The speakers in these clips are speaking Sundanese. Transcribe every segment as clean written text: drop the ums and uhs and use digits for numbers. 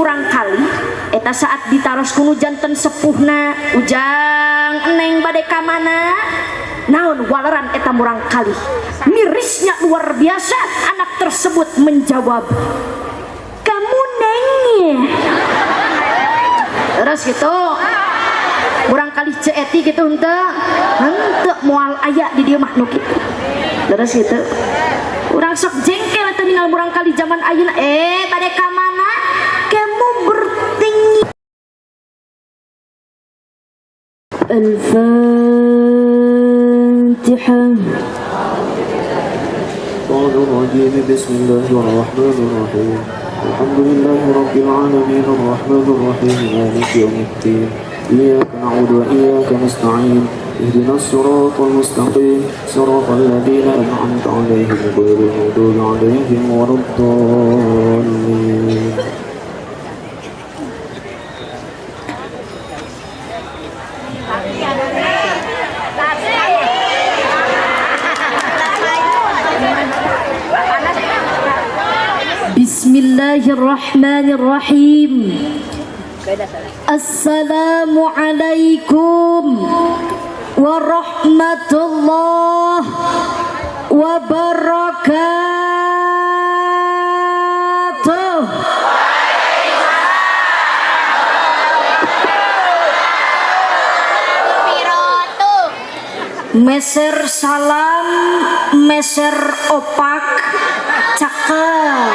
murang kali eta saat ditaros ku nu janten sepuhna, "Ujang, Eneng bade ka mana?" Naon waleran eta murang kali? Mirisnya luar biasa. Anak tersebut menjawab, "Kamu, Neng." Terus gitu murang kali Ceu Eti gitu henteu? Henteu, moal aya di dieu mah nu kitu. Terus gitu urang sok jengkel eta ninggal murang kali zaman ayeuna. "Eh, bade ka mana?" Kamu bertinggi. Al-Fatihah. الرجيم. بسم الله الرحمن الرحيم. الحمد لله رب العالمين، الرحمن الرحيم، مالك يوم الدين. إياك نعبد وإياك نستعين. اهدنا الصراط المستقيم، صراط الذين أنعمت عليهم، غير المغضوب عليهم ولا الضالين. Bismillahirrahmanirrahim. Assalamualaikum warahmatullahi wabarakatuh. Meser salam, meser opak, cakep.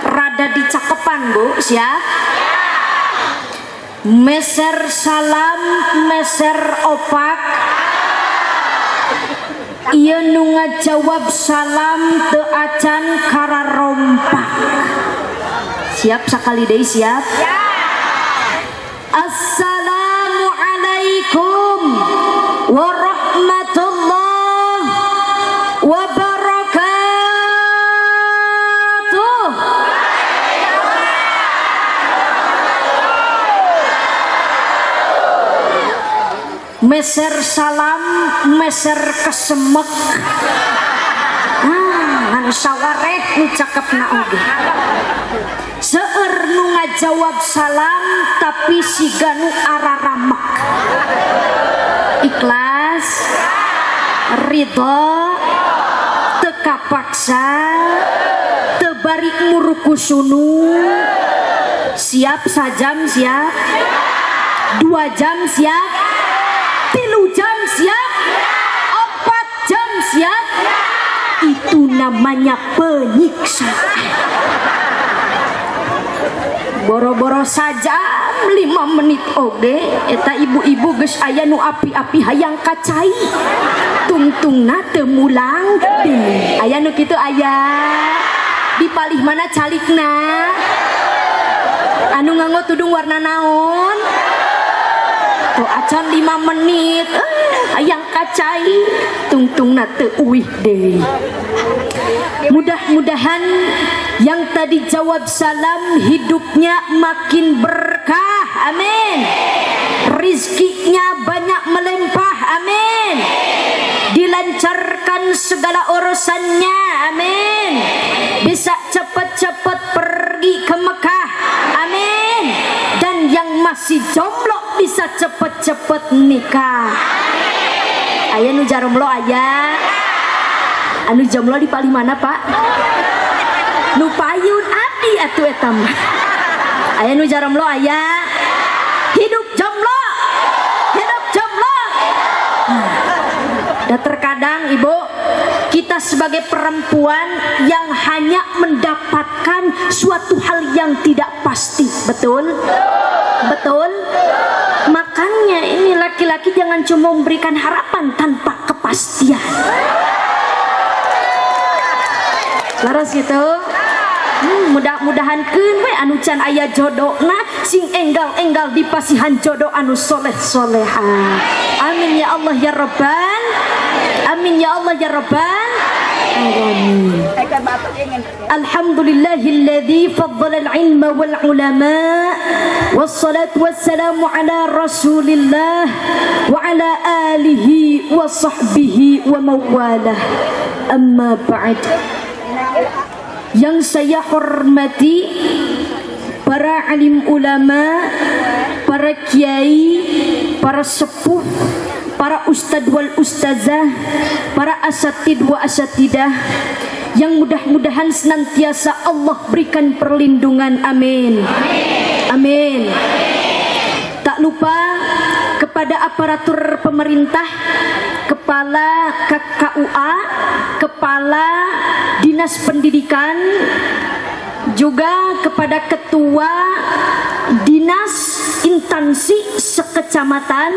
Rada dicakepan, Bu, siap? Meser salam, meser opak. Ieu nu ngajawab salam teu acan kararompak. Siap sakali deui, siap? Assalamualaikum warahmatullahi wabarakatuh. Meser salam, meser kesemek. Ah, anu sawareh nu cakepna oge. Seueur nu ngajawab salam tapi siga nu araramek. Ikhlas, ridho, teu kapaksa, teu bari murukusunu. Siap sajam siap, 2 jam siap, 3 jam siap, 4 jam siap. Itu namanya penyiksaan. Boro-boro saja, 5 menit oge eta ibu-ibu geus aya nu api-api hayang ka cai, tungtungna teu mulang deui. Aya nu kitu? Aya. Di palih mana calikna? Anu nganggo tudung warna naon? Tuh, acan 5 menit, eh, hayang ka cai, tungtungna teu uih deui. Mudah-mudahan yang tadi jawab salam hidupnya makin berkah, amin. Rizkinya banyak melimpah, amin. Dilancarkan segala urusannya, amin. Bisa cepat-cepat pergi ke Mekah, amin. Dan yang masih jomblo bisa cepat-cepat nikah. Aya nu jomblo? Aya. Anu jomblo di palih mana, Pak? Nu payun abdi atuh eta mah. Aya nu jomblo? Aya. Hidup jomblo, hidup jomblo. Dan terkadang, Ibu, kita sebagai perempuan yang hanya mendapatkan suatu hal yang tidak pasti, betul? Betul? Makanya ini laki-laki jangan cuma memberikan harapan tanpa kepastian. Laras gitu. Mudah-mudahan keun we anu can aya jodohna sing enggal-enggal dipasihan jodoh anu soleh soleha. Amin ya Allah ya Rabbal. Amin ya Allah ya Rabbal alamin. Alhamdulillahilladzi faddala al-ilma wal ulama, wassalatu wassalamu ala Rasulillah wa ala alihi wa sahbihi wa mawalah. Amma ba'd. Yang saya hormati para alim ulama, para kiai, para sepuh, para ustad wal ustazah, para asatid wa asatidah yang mudah-mudahan senantiasa Allah berikan perlindungan. Amin. Amin. Tak lupa kepada aparatur pemerintah, kepala KKUA, kepala Dinas Pendidikan, juga kepada ketua dinas instansi sekecamatan,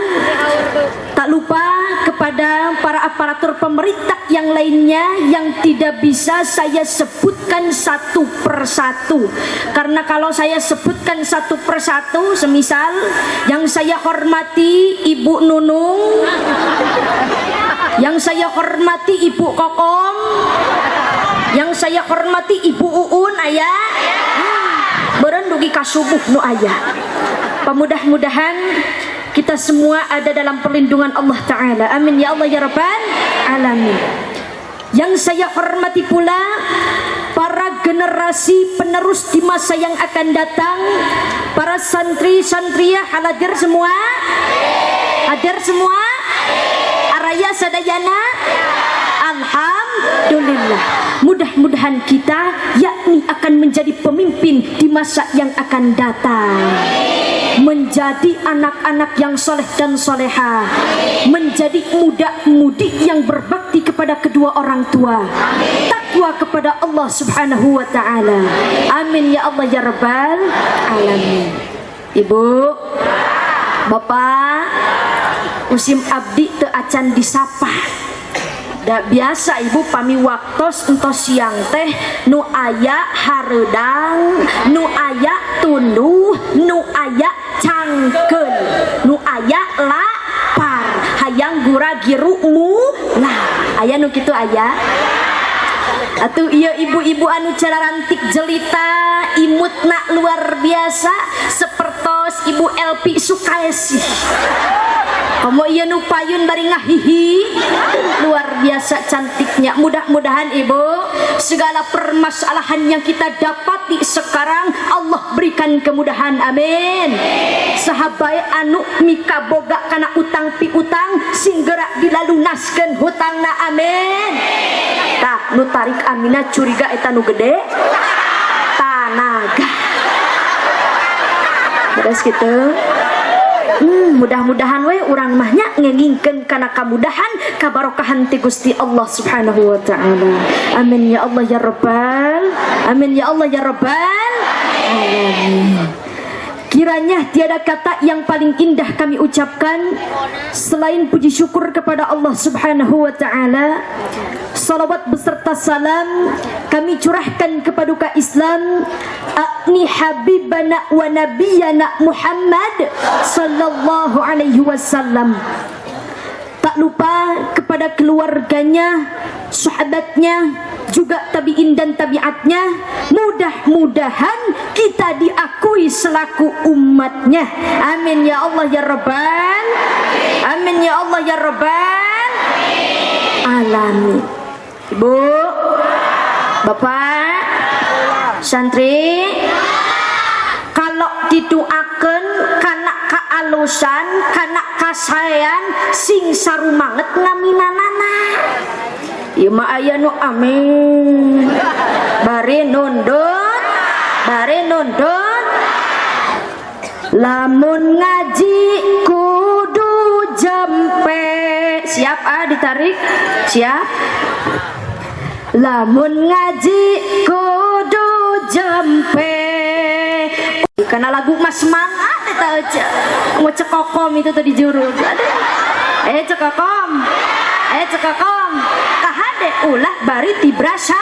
tak lupa kepada para aparatur pemerintah yang lainnya yang tidak bisa saya sebutkan satu persatu, karena kalau saya sebutkan satu persatu, semisal yang saya hormati Ibu Nunung, yang saya hormati Ibu Kokom, yang saya hormati Ibu Uun, ayah beren dugi ka subuh nu aya. Pemudah-mudahan kita semua ada dalam perlindungan Allah Ta'ala. Amin ya Allah ya Rabbal Alamin. Yang saya hormati pula para generasi penerus di masa yang akan datang, para santri santriah, hadir semua, hadir semua, araya sadayana. Alhamdulillah. Mudah-mudahan kita yakni akan menjadi pemimpin di masa yang akan datang, menjadi anak-anak yang soleh dan soleha, menjadi muda-mudi yang berbakti kepada kedua orang tua, takwa kepada Allah Subhanahu wa Ta'ala. Amin ya Allah ya Rabbal Alamin. Ibu, bapak, musim abdi teu acan disapa. Da biasa ibu, pami waktos entos siang teh nu aya hareudang, nu aya tunduh, nu aya cangkeun, nu aya lapar, hayang gura giru mu lah. Aya nu kitu aya. Atuh iya, ibu-ibu anu cararantik jelita, imutna luar biasa, sepertos Ibu Elpi Sukaesi. Komo iya nu payun bari ngahihi, luar biasa cantiknya. Mudah-mudahan ibu, segala permasalahan yang kita dapati sekarang Allah berikan kemudahan. Amin. Sahabat anu mika boga kana utang piutang, sing gerak dilalunaskeun hutangna. Amin. Tah, nu tarik amina curiga eta nu gede tanaga. Terus gitu. Mudah-mudahan we urang mah nya ngengingkeun kana kamudahan kabarokahan ti Gusti Allah Subhanahu wa Taala. Amin ya Allah ya Rabbal. Amin ya Allah ya Rabbal Alamin. Kiranya tiada kata yang paling indah kami ucapkan selain puji syukur kepada Allah Subhanahu wa Taala. Salawat beserta salam kami curahkan kepada duka Islam akni habibana wa nabiyana Muhammad sallallahu alaihi wasallam. Tak lupa kepada keluarganya, sahabatnya, juga tabiin dan tabiatnya. Mudah-mudahan kita diakui selaku umatnya. Amin ya Allah ya Rabbal. Amin ya Allah ya Rabbal Alamin. Ibu, Bapak, santri, kalau didoakan kana kaalusan, kana kasaean, sing sarumanget ngaminanana. Ieu mah aya nu amin. Bari nundut, bari nundut. Lamun ngaji kudu jampe. Siap ah ditarik? Siap? Lamun ngaji kudu jampe. Karena lagu mas semangat eta aja. Mau cekokom itu tadi juru. Eh cekokom. Eh cekokom. Kahade ulah bari tibrasa.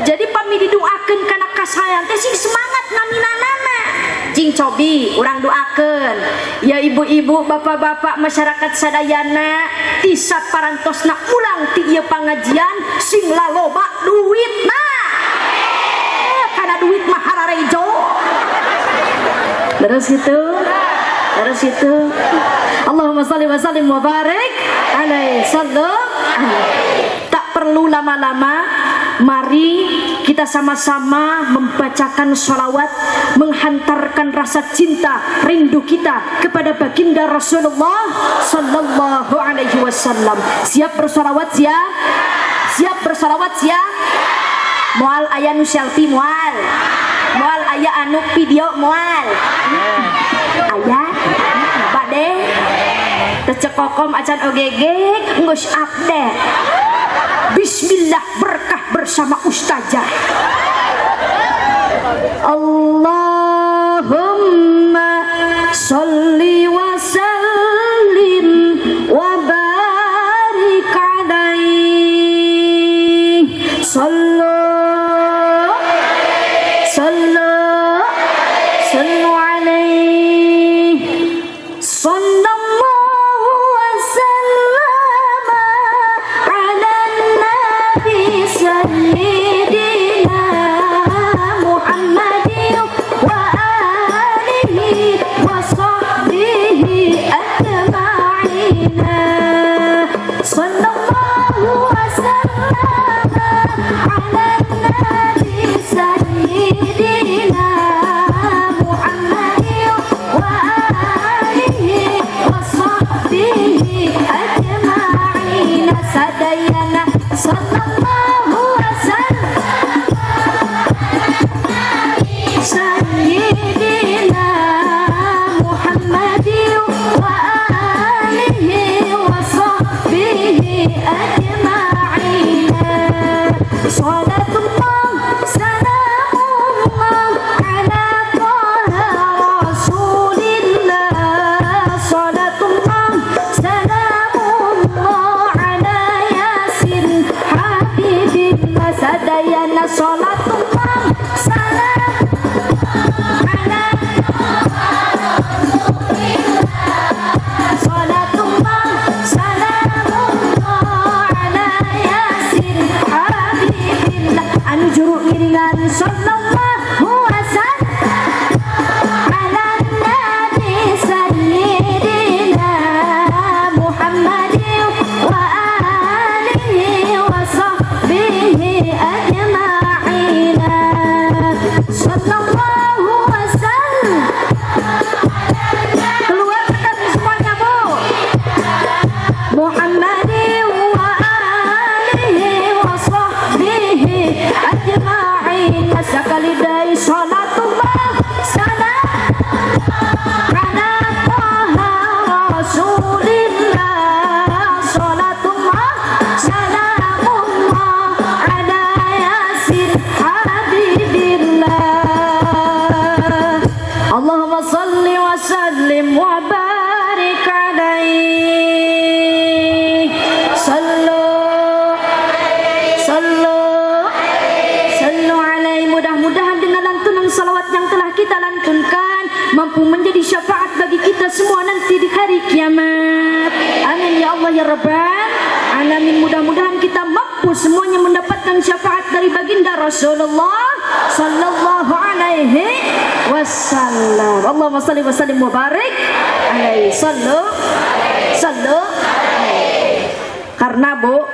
Jadi pami didoakeun kana kasaean teh sing semangat ngaminanana. Cing cobi urang doakeun. Ya ibu-ibu, bapak-bapak, masyarakat sadayana ti saparantosna pulang ti ieu pangajian sing laloba duitna. Karena duit mah hararejo. Terus gitu. Terus itu. Allahumma salli wa sallim wa barik alaihi sallam. Tak perlu lama-lama, mari kita Kita sama-sama membacakan sholawat, menghantarkan rasa cinta rindu kita kepada baginda Rasulullah Sallallahu Alaihi Wasallam. Siap bersolawat? Siap? Siap bersolawat? Siap? Moal aya nu selfie, moal. Moal aya anu video, moal. Aya bade teu cekokom acan ogege geus update. Bismillah, berkah bersama ustazah. Allahumma sholli wa sallim wa barik alaihi. Sallu, sallu, sallu alaihi. Sallallahu wa sallama ala nabi sayyidina Muhammadin wa alihi wa sahbihi ajma'ina. Sallallahu wa sallama ala nabi sayyidina Muhammadin wa alihi wa sahbihi ajma'ina. Sadayana sallallahu wa sallam sayyidina Muhammadin wa alihi wa sahbihi ajma'ina. Salatullah salamullah ala Taha Rasulillah. Salatullah salamullah ala Yasin Habibillah. Sadayana salatullah salam ala salatullah salamullah ala Yasin Habibillah. Anu juru ngiringan, sallallahu wasallam ala nabi sayyidina Muhammadin wa alihi wa sahbihi ajma'ina. Sallallahu wasallam. Keluarkan semuanya, Bu. Muhammadin wa alihi wa sahbihi ajma'in. Sekali deui, salatullah salam ala Taha Rasulillah. Salatullah salamullah ala Yasin Habibillah. Allahumma salli wa sallim wa barik alaihi. Sallu, sallu, sallu alaihi. Mudah-mudahan dengan lantunan salawat yang telah kita lantunkan mampu menjadi syafaat bagi kita semua nanti di hari kiamat. Amin ya Allah ya Rabbal alamin. Mudah-mudahan kita mampu semuanya mendapatkan syafaat dari baginda Rasulullah sallallahu alaihi wasallam. Allahumma salli wa sallim wa barik alaihi. Sallu, sallu. Karena, Bu,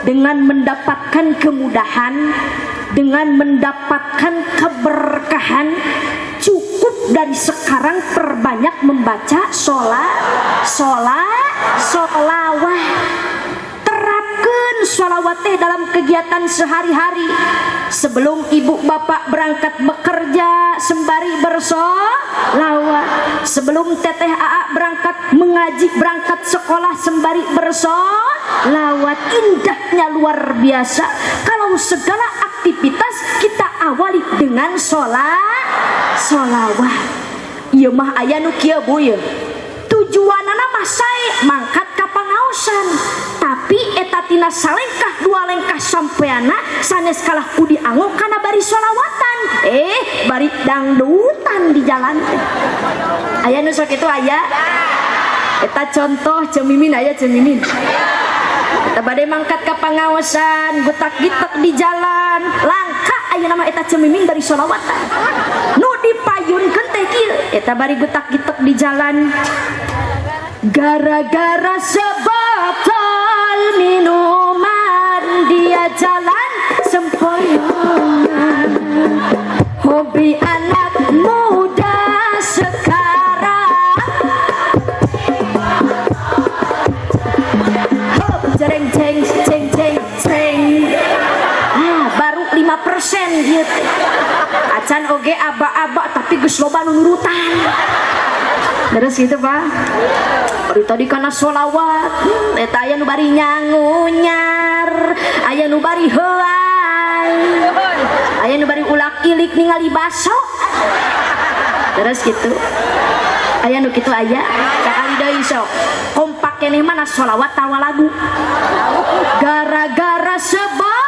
dengan mendapatkan kemudahan, dengan mendapatkan keberkahan, cukup dari sekarang perbanyak membaca sholat, sholat, sholawat. Terapkan sholawat teh dalam kegiatan sehari-hari. Sebelum ibu bapak berangkat bekerja, sembari bersolawat. Sebelum teteh aa berangkat mengaji, berangkat sekolah, sembari bersolawat. Indahnya luar biasa kalau segala aktivitas kita awali dengan sholat, sholawat. Ieu mah aya nu kieu, Bu, ieu tujuanana mah sae, mangkat ka pangaosan, tapi eta tina salengkah dua lengkah sampeana sanes kalah ku dianggo kana bari sholawatan, bari dangdutan di jalan teh. Aya nu sok itu? Aya. Eta contoh cemimin. Aya cemimin eta bade mangkat ka pangaosan, gutak gitek di jalan. Langka aya nama eta cemimin bari sholawatan. Nu dipayunkeun teh kieu, eta bari gutak gitek di jalan, gara-gara sebotol minuman dia jalan. Sempoyongan, hobi anak muda sekarang. Hop, jreng jeng jeng jeng jeng. Ah, baru 5% gitu. Acan oge aba-aba tapi geus loba nu nurutan. Terus gitu Pak. Baru tadi kana sholawat, eta aya nu bari nyangunyar, aya nu bari heuay, aya nu bari ulak-ilik ningali baso. Terus gitu. Aya nu kitu aya, sakali deui sok. Kompak keneh mah na sholawat tawa lagu. Gara-gara sebab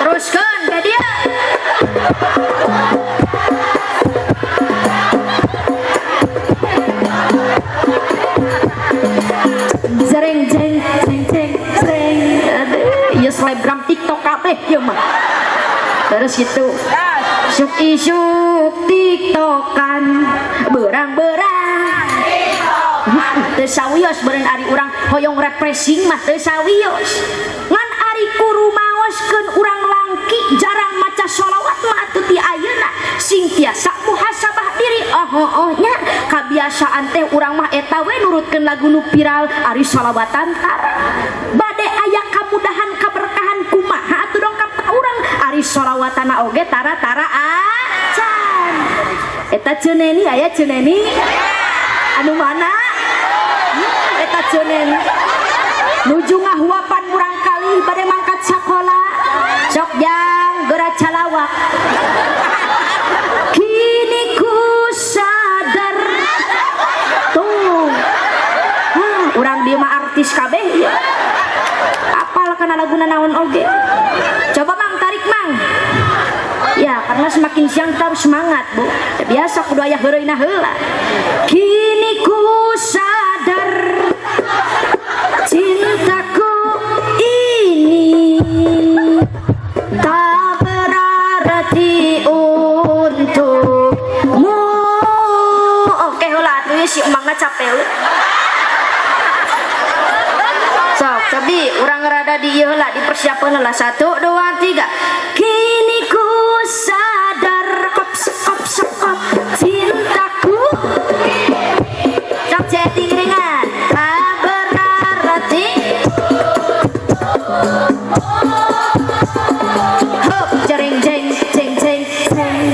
teruskan ke dia. Jreng jeng jeng jeng jreng. Aduh, ieu selebgram TikTok kabeh ieu mah. Terus gitu. Isuk isuk TikTokan, berang-berang. Teu sawios beureun ari urang hoyong refreshing mah teu sawios. Ngan ari kurumaoskeun urang langki jarang maca sholawat mah atuh ti ayeuna sing tiasa muhasabah diri. Oh oh nya kabiasaan teh urang mah eta we nurutkeun lagu nu viral ari sholawatan tara. Bade aya kamudahan kaberkahan kumaha atuh dongkap ka urang ari sholawatana oge tara-tara acan. Eta ceuneni aya ceuneni anu mana? Eta ceuneni nuju ngahuapan murang kali bade mangkat sakola sok jang geura calawak. Kini ku sadar tuh, urang dieu mah artis kabeh ieu. Apal kana laguna naon oge. Coba Mang tarik Mang. Ya, karena semakin siang kita harus semangat, Bu. Ya, biasa kudu aya heureuyna heula. Kini ku sadar cintaku ini tak berarti untukmu. Oke heula atuh si emangna capek we. Sok, cobi urang rada di ieu heula dipersiapkeun heula. 1 2 3. Kini ku sadar kop sekop sekop cintaku. Sok ceting ringan. Tak berarti. Hop, jreng jeng jeng jeng jeng.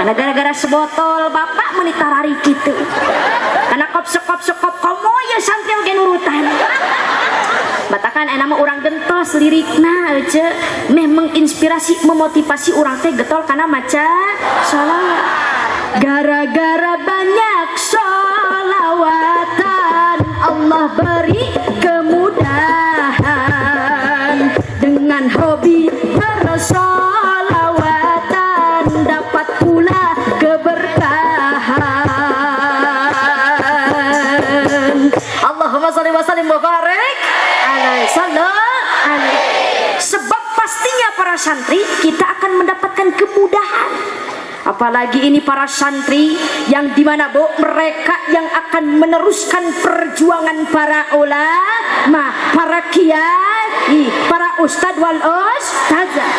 Karena gara-gara sebotol bapak meuni tarari kitu. Karena kop sekop sekop komo ya santri oge nurutan. Batakan enak mah urang gentos lirikna euce meh menginspirasi memotivasi urang teh getol kana maca sholawat. Gara-gara banyak sholawatan Allah beri kemudahan. Dengan hobi bersolawatan dapat pula keberkahan. Allahumma sholli wa sallim wa barik alaihi sallallahu alaihi. Sebab pastinya para santri kita akan mendapatkan kemudahan. Apalagi ini para santri yang dimana Bu, mereka yang akan meneruskan perjuangan para ulama, para kiai, para ustad wal ustazah.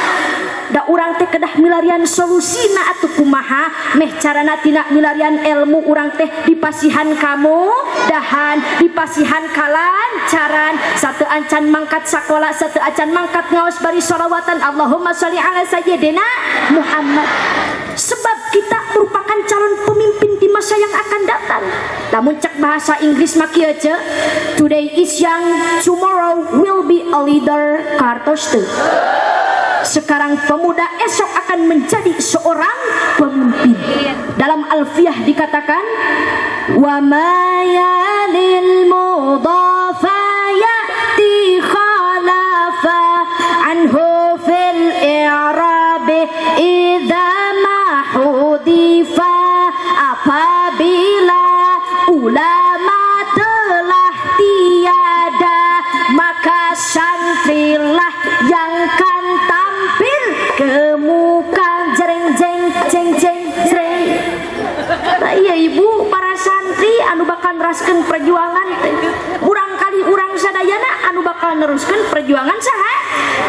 Da urang teh kedah milarian solusina atuh kumaha meh carana tina milarian ilmu urang teh dipasihan kamu dahan dipasihan kalancaran satu acan mangkat sakola satu acan mangkat ngaos bari sholawatan Allahumma sholli ala sayyidina Muhammad. Sebab kita merupakan calon pemimpin di masa yang akan datang. Namun cek bahasa Inggris mah kieu ce, today is young, tomorrow will be a leader. Kartos teu. Sekarang pemuda, esok akan menjadi seorang pemimpin. Dalam Alfiyah dikatakan, wa ma yalil mudhafa ya'ti khalafa anhu fil i'rabi idza ma hudifa. Apabila ulama telah tiada, maka santrilah yang kan tampil ke muka. Jreng jeng jeng jeng jreng. Nah, iya ibu para santri anu bakal neraskeun perjuangan teh. bakal neruskeun perjuangan saha?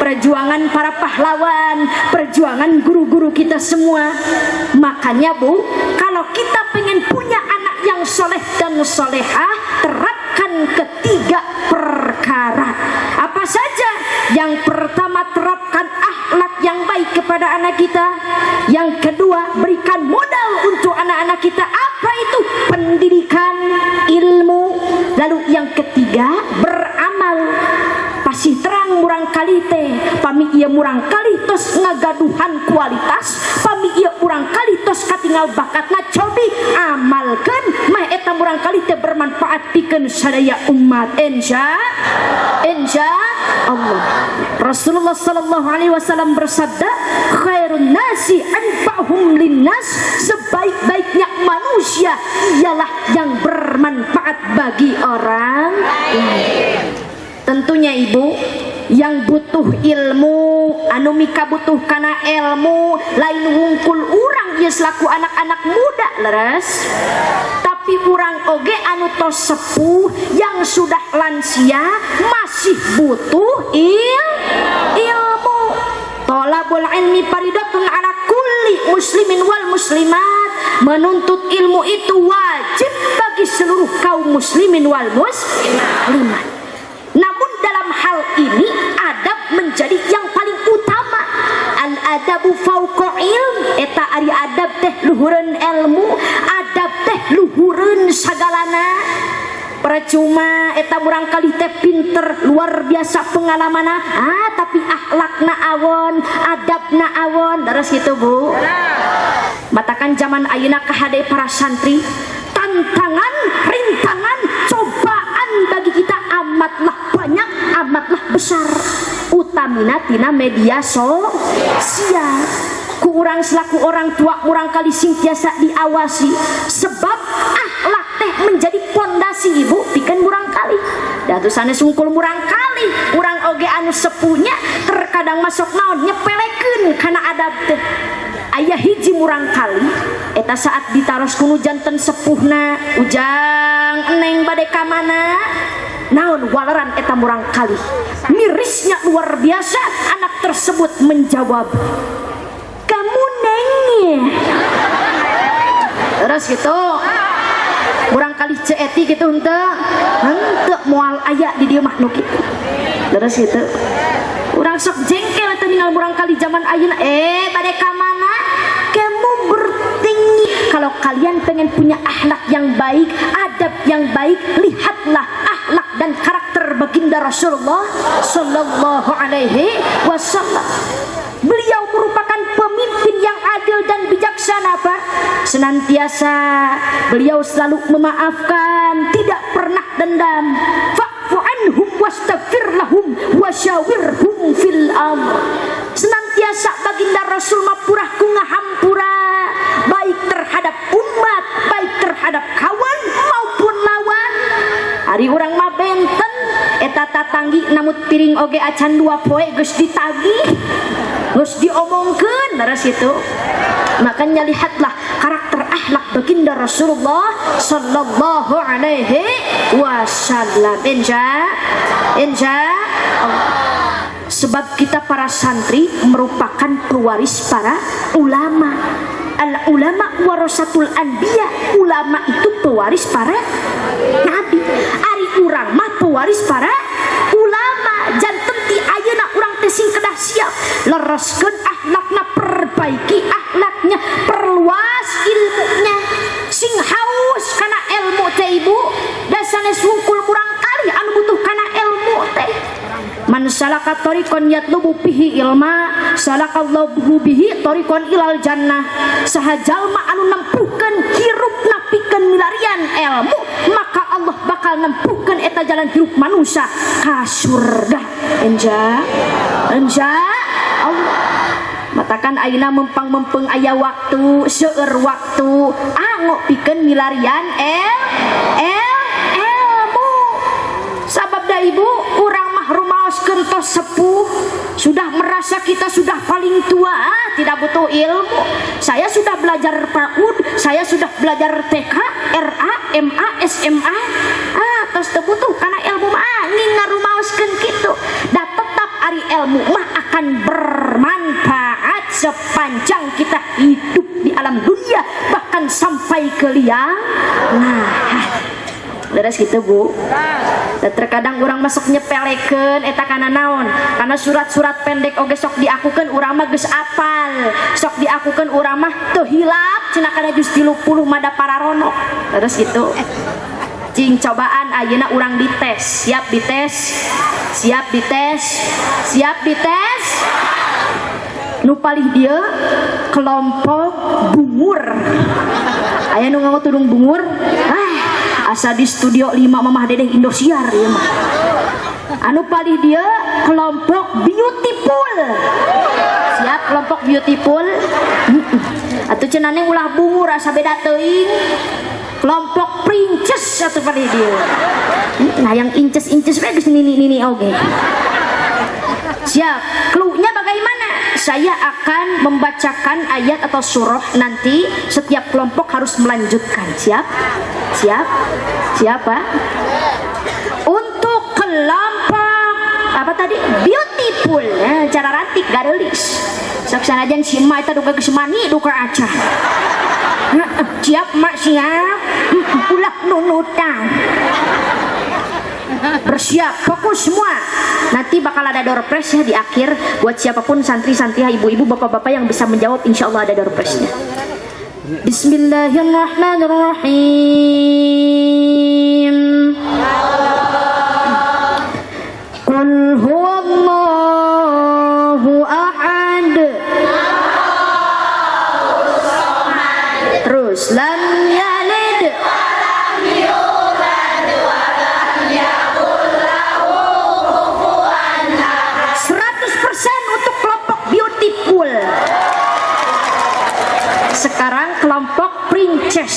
Perjuangan para pahlawan, perjuangan guru-guru kita semua. Makanya Bu, kalau kita pengen punya anak yang soleh dan solehah, terapkan ketiga perkara. Apa saja? Yang pertama, terapkan akhlak yang baik kepada anak kita. Yang kedua, berikan modal untuk anak-anak kita. Apa itu? Pendidikan, ilmu. Lalu yang ketiga, beramal. Pasti terang murangkalih teh, pami ieu murangkalih tos ngagaduhan kualitas, pami ieu murangkalih tos katinggal bakatna, cobi amalkeun mah eta murangkalih teh bermanfaat pikeun sadaya umat, insya insya Allah. Rasulullah sallallahu alaihi wasallam bersabda, khairun nasi anfa'hum linnas, sebaik-baiknya manusia ialah yang bermanfaat bagi orang lain. Tentunya Ibu yang butuh ilmu, anu mika butuh kana ilmu lain wungkul urang ieu selaku anak-anak muda, leres, tapi urang oge anu tos sepuh, yang sudah lansia, masih butuh ilmu. Tolabul ilmi faridatun ala kulli muslimin wal muslimat, menuntut ilmu itu wajib bagi seluruh kaum muslimin wal muslimat. Namun dalam hal ini adab menjadi yang paling utama. Al adabu fauqa ilm, eta ari adab teh luhureun ilmu, adab teh luhureun sagalana. Percuma eta murangkalih teh pinter luar biasa pengalamanna, ah, tapi akhlakna awon, adabna awon. Terus gitu, Bu. Matakan zaman ayeuna kahade para santri, tantangan, rintangan, cobaan bagi kita amatlah banyak, amatlah besar, utamina tina media sosial. Ku urang selaku orang tua murangkalih sing tiasa diawasi, sebab akhlak teh menjadi pondasi, Ibu, pikeun murangkalih. Da sanes wungkul murangkalih, urang oge anu sepuhnya terkadang masuk naon, nyepelekeun kana adab teh. Aya hiji murangkalih eta saat ditaros ku nu janten sepuhna, "Ujang, Neng bade ka mana?" Naon waleran eta murangkalih? Mirisnya luar biasa, anak tersebut menjawab, "Kamu, Neng." Terus gitu murangkalih Ceu Eti gitu henteu henteu, moal aya di dieu mah nu kitu. Terus gitu urang sok jengkel eta ninggal murangkalih zaman ayeuna. "Eh, bade ka mana?" Kamu bertinggi. Kalau kalian pengen punya akhlak yang baik, adab yang baik, lihatlah akhlak dan karakter baginda Rasulullah Sallallahu Alaihi Wasallam. Beliau merupakan pemimpin yang adil dan bijaksana, Pak. Senantiasa beliau selalu memaafkan, tidak pernah dendam. Fa'fu anhum wastaghfir lahum wasyawirhum fil amr. Senantiasa baginda Rasul mapurah ku ngahampura, baik terhadap umat, baik terhadap kawan maupun lawan. Ari urang mah benten, eta tatanggi namut piring oge acan 2 poe geus ditagih, geus diomongkeun. Leres itu. Makanya lihatlah karakter akhlak baginda Rasulullah Sallallahu Alaihi Wasallam. Insya Insya Allah. Sebab kita para santri merupakan pewaris para ulama. Al ulama warasatul anbiya, ulama itu pewaris para nabi. Ari urang mah pewaris para ulama, janten ti ayeuna urang teh sing kedah siap lereskeun akhlakna, perbaiki akhlaknya, perluas ilmunya, sing haus kana ilmu teh, Ibu. Da sanes wungkul murangkalih anu butuh kana ilmu teh. Man salaka tariqan yatlubu fihi ilma salakallahu bihi tariqan ilal jannah. Saha jalma anu nempuhkeun hirupna pikeun milarian ilmu, maka Allah bakal nempuhkeun eta jalan hirup manusia ka surga. Insya Insya Allah. Matakan ayeuna mempang-mempeng aya waktu, seueur waktu, anggo pikeun milarian el el ilmu. Sabab da, Ibu, urang mah rumaoskeun tos sepuh, sudah merasa kita sudah paling tua, ah, tidak butuh ilmu. Saya sudah belajar PAUD, saya sudah belajar TK, RA, MA, SMA. Ah, tos teu butuh kana ilmu mah angin ngarumaoskeun kitu. Da tetap ari ilmu mah akan bermanfaat sepanjang kita hidup di alam dunia bahkan sampai ke liang lahat. Leres gitu Bu. Dan terkadang orang masuk nyepelekeun eta kana naon? Karena surat-surat pendek oge sok diakukeun urang mah geus apal. Sok diakukeun urang mah teu hilap cenah kana juz 30 mada pararono. Leres gitu. Cing cobaan ayeuna urang dites. Siap dites? Siap dites? Siap dites? Nu palih dieu kelompok bungur. Aya nu nganggo tudung bungur? Ah, asa di studio 5 Mamah Dedeh Indosiar ieu mah. Anu palih dieu kelompok beautiful. Siap kelompok beautiful? Atuh cenah neng ulah bungur asa beda teuing. Kelompok princess atuh palih dieu. Nah yang inces-inces we geus nini-nini oge. Siap. Cluenya bagaimana? Saya akan membacakan ayat atau surah nanti setiap kelompok harus melanjutkan. Siap? Siap? Siapa? Untuk kelompok apa tadi? Beautiful. Nah, cara rantik garelis. Sok sanajan si emak eta duka geus mani duka acan. Siap mak siap. Ulah nunutan. Bersiap, fokus semua. Nanti bakal ada door prize ya di akhir buat siapapun santri-santri, ibu-ibu, bapak-bapak yang bisa menjawab, insya Allah ada door prize-nya. Bismillahirrahmanirrahim. Qul huwallahu ahad. Terus lam yalid walam yulad walam yakul lahu kufuwan ahad. 100% untuk kelompok beautiful. Sekarang kelompok princess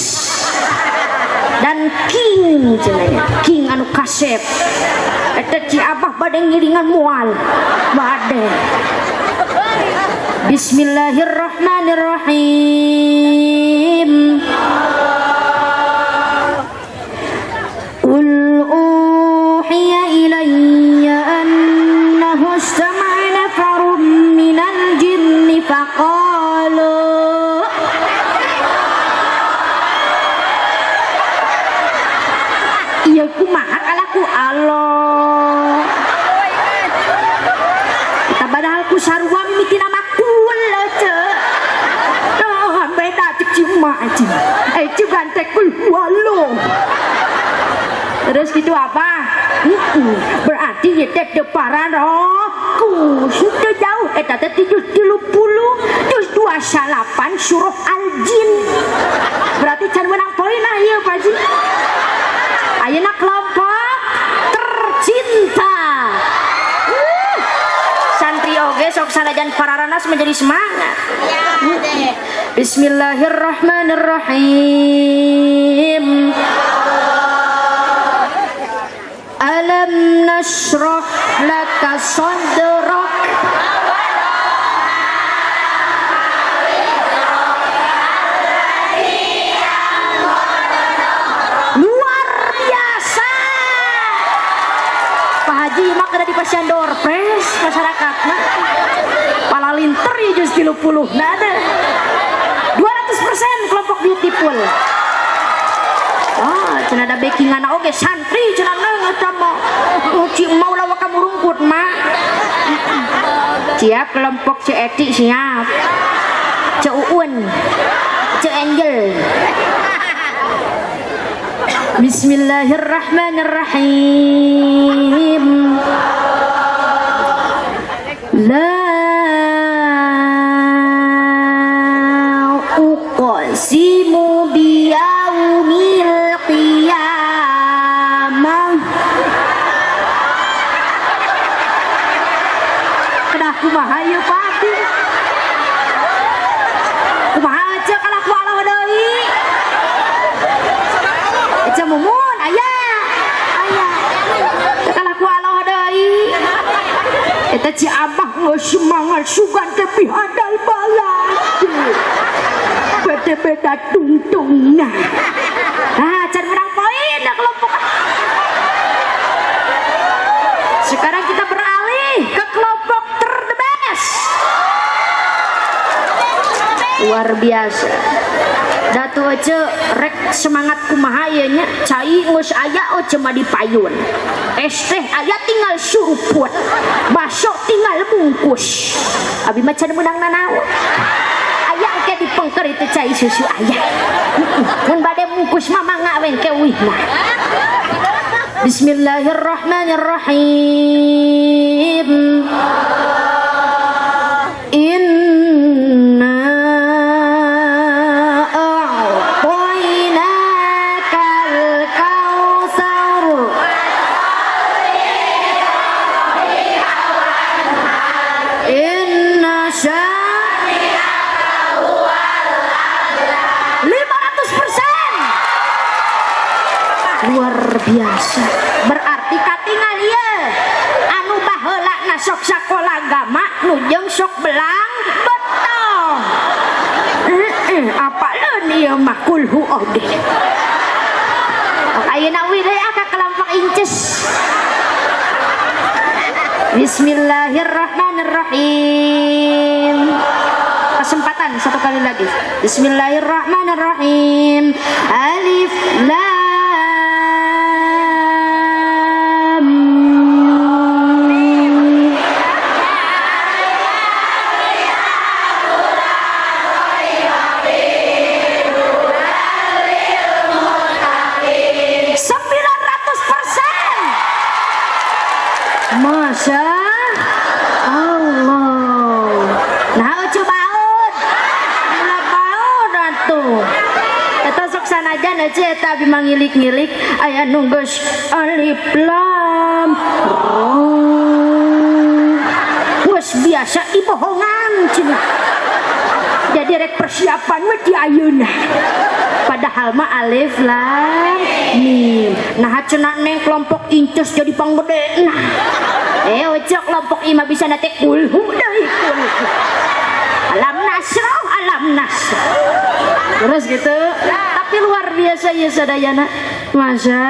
dan king cenah, king anu kasep. Eta ci abah bade ngiringan moal. Bade. Bismillahirrahmanirrahim. Qul uhiya ilayya annahu istama'a nafarun minal jinni faqalu. Iya kumaha kalaku Allah. Kita padahal ku sarua mimiti nama kul ce. Oh, beda cek cuma aja. Cugan teh kul walu. Terus gitu apa? Berarti ya teh deparan roku sudah jauh. Eta teh 730 terus 28 surah Al-Jin. Berarti can menang poin ah ieu Pak Haji. Ayeuna kelompok tercinta. Santri oge sok sanajan pararanas menjadi semangat. Bismillahirrahmanirrahim. Alam nashrah laka sadrak. Luar biasa. Pak Haji mah kada dipasihan door prize masyarakatna. Palalinter ya juz 30. Nah ada 200% kelompok beautiful. Oh, cenah ada backingan oge santri cenah neng eta mah. Ci mau lawa kamu rungkut mak. Siap kelompok Ceu Eti siap. Ceu Uun, Ceu Angel. Bismillahirrahmanirrahim. La uqsimu biyaumil qiyamah. Kedah kumaha ieu Pak? Kumaha aja kalah ku Allah deui. Eca mumun aya. Aya. Kalah ku Allah deui. Eta ci abah geus semangat sugan teh pihadal balad. Beda-beda tungtungna. Ah, can menang poin da kelompok. Luar biasa. Datu Ece rek semangat kumaha ieu nya, cai geus aya Ece mah dipayun. Es teh aya tinggal suruput. Baso tinggal bungkus. Abi mah can meunang nanaon. Aya engke dipengker itu cai susu aya. Mun bade bungkus mah mangga we engke wihna. Bismillahirrahmanirrahim. Inna a'tainakal kautsar. Inna syani'aka huwal abtar. 500%. Luar biasa. Berarti katingal ieu anu baheula na sok sakola agama nu jeung sok belang betong. Apa leun ieu mah kulhu oge. Ayeuna we deui ka kelompok inces. Bismillahirrahmanirrahim. Kesempatan satu kali lagi. Bismillahirrahmanirrahim. Alif lam mim. 900%. Masya Allah. Nah, coba baut. Ulah baut atuh. Eta sok sanajan aja eta abi mangilik-ngilik aya nu geus alif lam ra. Geus biasa dibohongan cenah. Jadi rek persiapan we di ayeuna. Padahal mah alif lam mim. Nah cenah neng kelompok inces jadi panggede. Nah, ojo kelompok ima bisa nate kulhu deui kulhu. Alam nasroh, alam nasroh. Terus gitu. Tapi luar biasa ya sadayana. Masya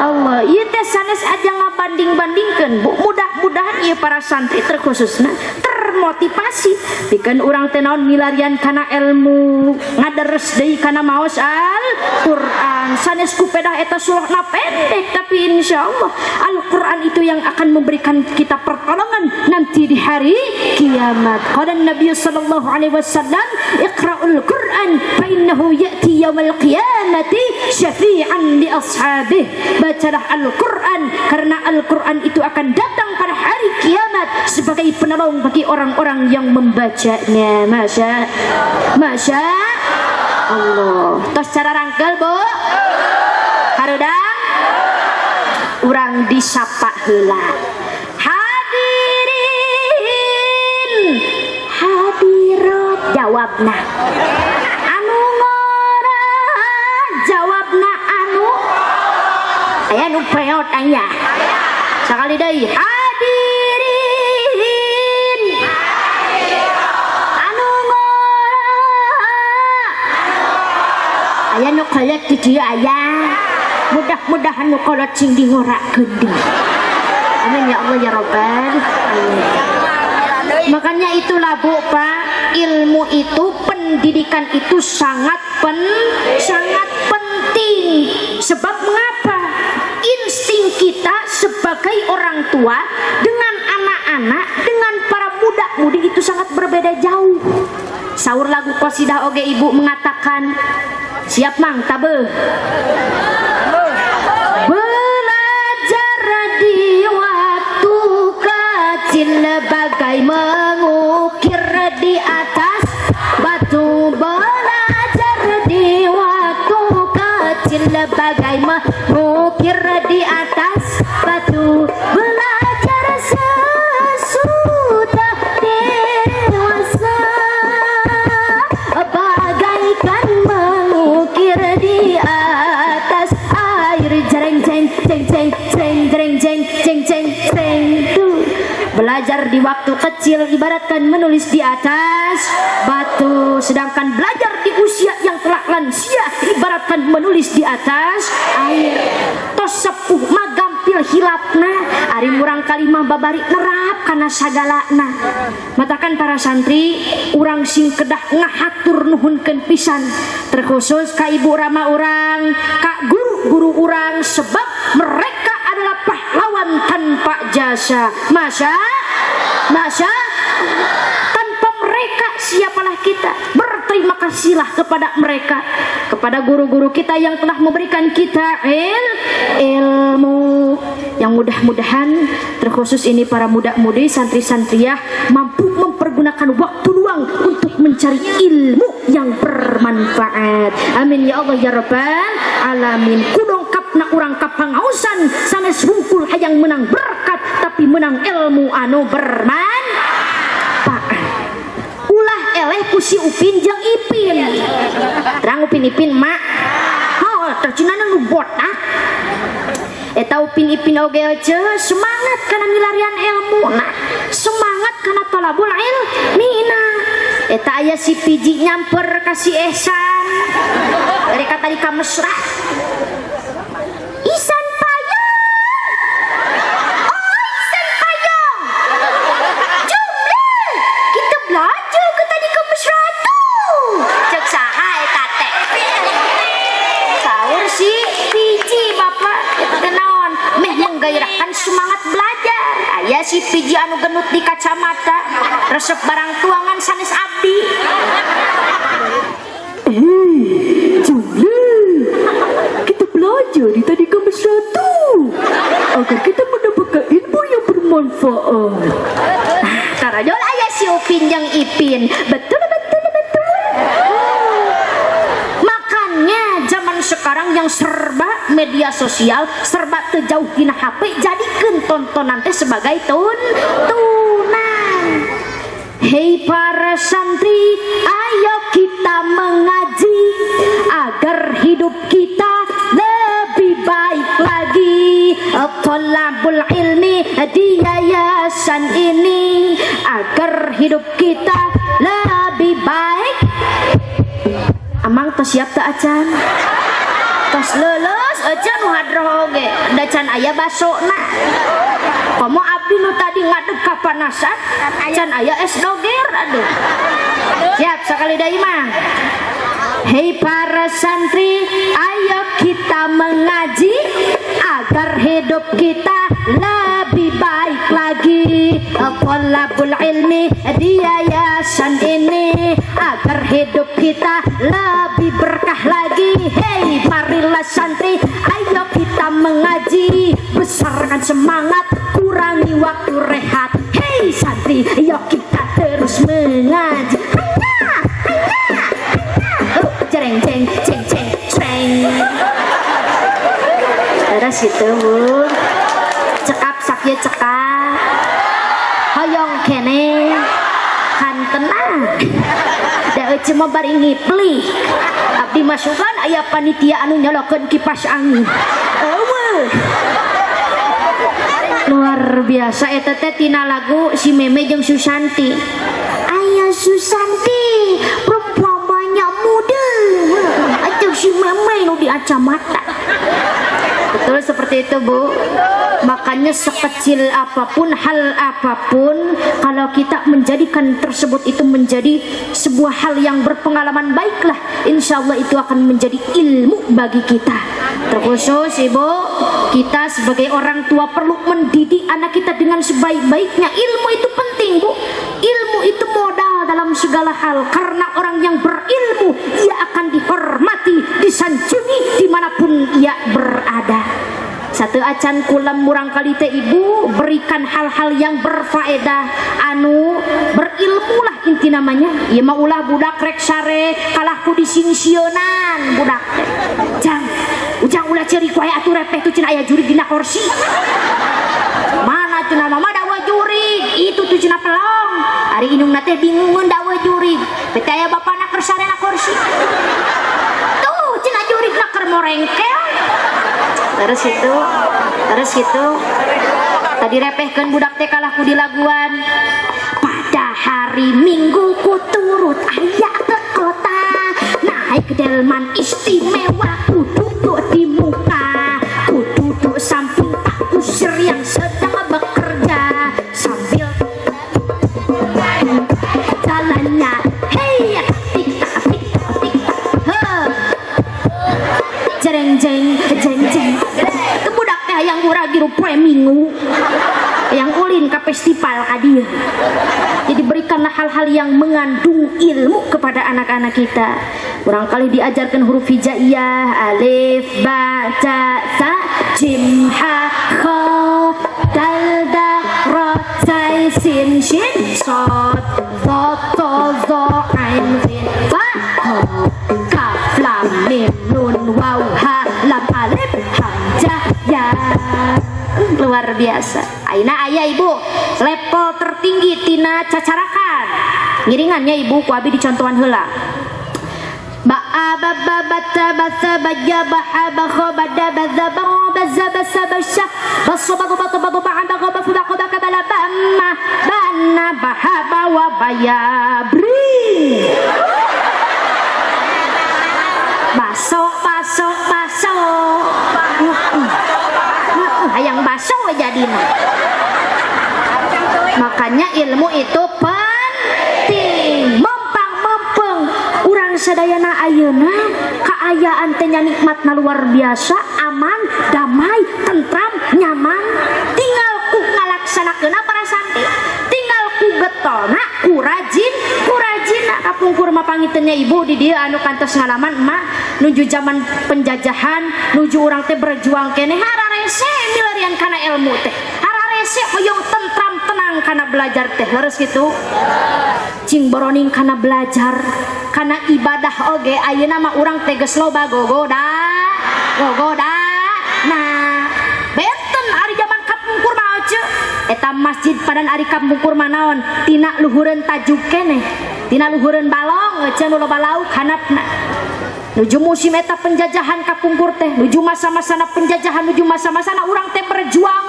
Allah. Ieu teh sanes aja ngabanding-bandingkeun, Bu. Mudah-mudahan ieu para santri terkhususna termotivasi pikeun urang teh naon milarian kana ilmu, ngaderes deui kana maos Al-Qur'an. Sanes ku pedah eta surahna pendek, tapi insyaallah Al-Qur'an itu yang akan memberikan kita pertolongan nanti di hari kiamat. Qala Nabi sallallahu alaihi wasallam, "Iqra'ul Qur'an fa innahu ya'ti yaumal qiyamati syafi'an li ashabih." Bacalah Al-Qur'an karena Al-Qur'an itu akan datang pada hari kiamat sebagai penolong bagi orang-orang yang membacanya. Masya Masya Allah. Tos cara rangkel, Bu? Harudang? Urang disapa heula. Hadirin, hadirat jawabna. Anu ngora jawabna anu aya nu peot aya. Sakali deui, hadirin, anu ngora aya nu kolot di dieu aya. Mudah-mudahan nu kolot sing dingorakeun deui. Amin ya Allah ya Rabbal alamin. Makanya itulah Bu, Pak, ilmu itu, pendidikan itu sangat penting. Sebab mengapa? Insting kita sebagai orang tua dengan anak-anak, dengan para muda-mudi itu sangat berbeda jauh. Saur lagu qasidah oge ibu mengatakan, siap mang tabeuh. Belajar di waktu kecil bagai mengukir di atas batu. Belajar di waktu kecil bagai mengukir di atas batu. Belajar sesudah dewasa bagaikan mengukir di atas air. Jreng jeng jeng jeng jeng jreng jeng jeng jeng jeng. Tuh. Belajar di waktu kecil ibaratkan menulis di atas batu, sedangkan belajar di usia yang telah lansia ibaratkan menulis di atas air. Tos sepuh mah gampil gampil hilapna. Ari murang kalimah babari nerap kana sagalana. Matakan para santri urang sing kedah ngahatur nuhunkeun pisan, terkhusus ka ibu rama urang, ka guru-guru urang, sebab mereka adalah pahlawan tanpa jasa. Masya, masya, tanpa mereka siapalah kita. Berterima kasihlah kepada mereka, kepada guru-guru kita yang telah memberikan kita ilmu, yang mudah-mudahan terkhusus ini para muda-mudi santri-santriah mampu mempergunakan waktu luang untuk mencari ilmu yang bermanfaat. Amin ya Allah ya Rabbal alamin. Kudongkapna urang kapangausan sanes wungkul hayang menang berkat, tapi menang ilmu anu bermanfaat. Ulah eleh ku si Upin jeung Ipin. Terang Upin Ipin mak. Oh, tercinana nu botak. Eta Upin Ipin oge aja semangat kana milarian ilmu nah, semangat kana talabul ilmi. Eta aya si Piji nyamper ka si Ehsan. Dari kata tadi ka mesra. Isan payung. Oh, Isan payung. Jumlah kita belajar ke tadi ke mesra tuh. Cek saha eta teh? Saur si Piji bapak eta teh naon? Meh menggairahkan semangat belajar. Aya si Piji anu genut di kacamata, resep barang tuangan sanes abdi. Jumlah kita belajar di tadi ke mesra tuh agar kita mendapatkan ilmu yang bermanfaat. Tarajol aya si Upin jeung Ipin. Betul betul betul. Makanya zaman sekarang yang serba media sosial, serba teu jauh tina HP, jadikeun tontonan teh sebagai tuntunan. Hei para santri, ayo kita mengaji agar hidup kita lebih baik lagi. Thalabul ilmi di yayasan ini agar hidup kita lebih baik. Amang tos siap teu acan? Tos leuleus aja nu hadroh oge, da can aya basona. Komo abdi nu tadi ngadeg kapanasan, can aya es doger aduh. Siap sakali deui mah. Hei para santri, ayo kita mengaji agar hidup kita lebih baik lagi. Thalabul ilmi di yayasan ini agar hidup kita lebih berkah lagi. Hei marilah santri, ayo kita mengaji, besarkan semangat, kurangi waktu rehat. Hei santri, ayo kita terus mengaji. Hayya, hayya, hayya. Oh, cereng ceng ceng ceng ceng. Terus gitu bu, cekap sakieu cekap, hoyong kene, kantenan. Da euceu mah bari ngipli. Abdi masukan aya panitia anu nyolokeun kipas angin. Eueuh. Luar biasa eta teh tina lagu si Meme jeung Susanti. Aya Susanti, perempuan banyak muda. Aja si Meme nu di kacamata. Betul seperti itu bu. Makanya sekecil apapun, hal apapun, kalau kita menjadikan tersebut itu menjadi sebuah hal yang berpengalaman baiklah, insya Allah itu akan menjadi ilmu bagi kita. Terkhusus ibu, kita sebagai orang tua perlu mendidik anak kita dengan sebaik-baiknya. Ilmu itu penting bu. Ilmu itu modal dalam segala hal. Karena orang yang berilmu, ia akan dihormati, disanjungi dimanapun ia berada. Satu acan kulam murang kali teh ibu, berikan hal-hal yang berfaedah, anu berilmu lah inti namanya. Ieu mah ulah budak rek sare kalah ku disingsieunan budak teh. Jang, ujang ulah ceurik wae atuh repeh tuh cenah aya jurig dina kursi. Mana cenah mama dawa jurig, itu tuh cenah pelong. Ari indungna teh bingungeun dawa jurig. Bete aya bapana keur sare na kursi. Tuh cenah jurig na keur morengkel. Terus itu, terus gitu. Tadi repehkeun budak teh kalah ku dilaguan. Pada hari Minggu ku turut ayah ke kota, naik delman istimewa, ku duduk di muka, ku duduk samping tak ku ibu poe Minggu yang ulin ke festival ka dieu. Jadi berikanlah hal-hal yang mengandung ilmu kepada anak-anak kita. Barangkali diajarkan huruf hijaiyah, alif, ba, ta, sa, jim, ha, kha, dal, da, ra, sai, sin, shin, sod, dha, ta, dha, ain, ghin, fa, ha, kaf, lam, mim, nun, waw, ha, lam, alif, hamzah, ya. Luar biasa. Aina ayah ibu level tertinggi tina cacarakan. Ngiringannya ibu ku abi dicontohan heula. Ba a ba ba ba ta ba sa ba ja ba ha ba kha ba da ba za ba ba za ba sa ba sha ba sa ba ba ba ba ba ba ba ba ba ba ba la ba ma ba na ba ha ba wa ba ya bri. Baso baso baso. Hayang baso jadina. Makanya ilmu itu penting. Mempang mempeng urang sadayana ayeuna kaayaan teh nya nikmatna luar biasa, aman, damai, tentram, nyaman. Tinggal ku ngalaksanakeunna para santri, tinggal ku getolna, ku rajin, ku rajinna. Kapungkur mah pangitennya ibu di dieu anu kantos ngalaman emak nuju zaman penjajahan, nuju urang teh berjuang keneh hararese milarian kana ilmu teh. Hararese hoyong tentram tenang kana belajar teh, leres kitu. Cing boroning kana belajar, kana ibadah oge ayeuna mah urang teh geus loba gogoda, gogoda. Nah, benten ari zaman kapungkur mah ece. Eta masjid padan ari kapungkur mah naon? Tina luhureun tajuk keneh, tina luhureun balong ece nu loba lauk handapna. Nuju musim eta penjajahan kapungkur teh, nuju masa-masana penjajahan, nuju masa-masana urang teh berjuang,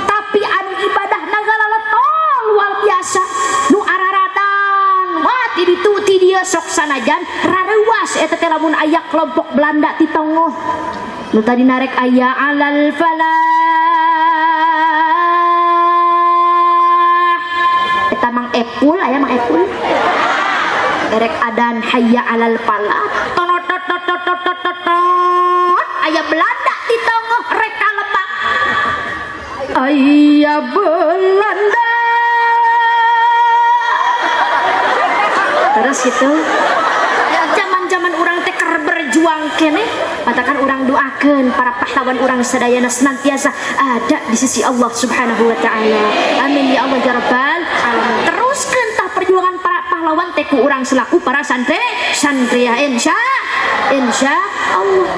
tapi anu ibadah nagalaletol luar biasa, nu araradan, wah ti ditu ti dieu sok sanajan rareuwas eta teh lamun aya kelompok Belanda ti tongoh. Nu tadi narek aya alal falah. Eta Mang Epul, aya Mang Epul. Erek adan hayya alal falah. Totot aya Belanda di tongoh rek kalebak. Aya Belanda. Terus gitu. Zaman-zaman urang teh keur berjuang keneh, matakan urang doakeun para pahlawan urang sadayana senantiasa ada di sisi Allah Subhanahu wa taala. Amin ya Allah ya rabbal alamin. Teruskeun tah perjuangan para pahlawan teh ku urang selaku para santri, santria insya insya Allah.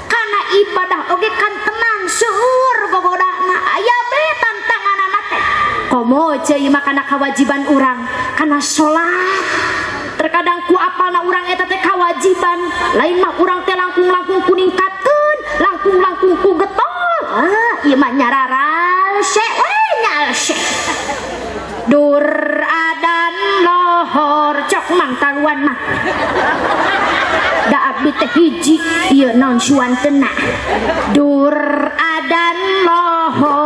Kana ibadah oge kan tenang seueur gogodana aya be tantanganana teh. Komo ceu mah kana kewajiban urang, kana salat. Terkadang ku apalna urang eta teh kewajiban, lain mah urang teh langkung-langkung ku ningkatkeun, langkung-langkung ku getol. Ah, ieu mah nyararalse we nyalse. Dur adan lohor cok mang taluan mah. Da abdi teh hiji ieu naon suantena. Dur adan lohor